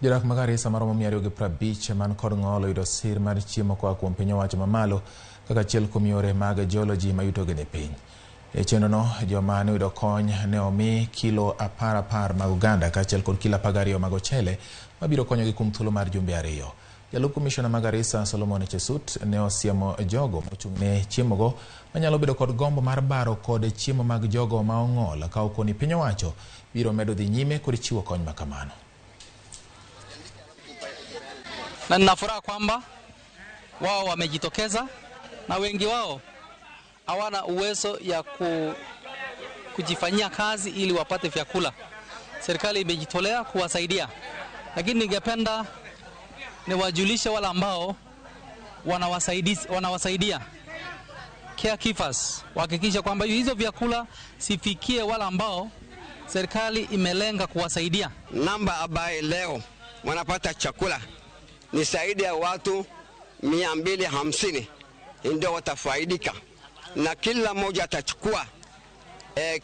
Jodak ma Garissa maromo 250 man kod ng'ol oyudo sir mar chiemo koa kuom piny owacho mamalo kaka achiel kuom yore mag geology ma yutogi ni piny. E chenrono, joma ne oyudo kony ne omi kilo 10 10 mag oganda kaachiel kod kilo 12 mag ochele mabiro konyogi kuom thuolo mar jumbe 2. Jalup komishona ma Garissa Solomon Chesut ne osiemo jogo mochung' ne chiemogo manyalo bedo kod gombo mar baro kod chiemo mag jogo ma ong'ol ka okoni piny owacho biro medo dhi nyime kod chiwo kony makamano. Na nina furaha kwamba wao wamejitokeza na wengi wao hawana uwezo ya kujifanyia kazi ili wapate vyakula. Serikali imejitolea kuwasaidia, lakini ningependa niwajulishe wale ambao wanawasaidia caregivers wahakikishe kwamba hizo vyakula sifikie wale ambao serikali imelenga kuwasaidia. Namba ambaye leo wanapata chakula ni zaidi ya watu 250 ndio watafaidika, na kila mmoja atachukua.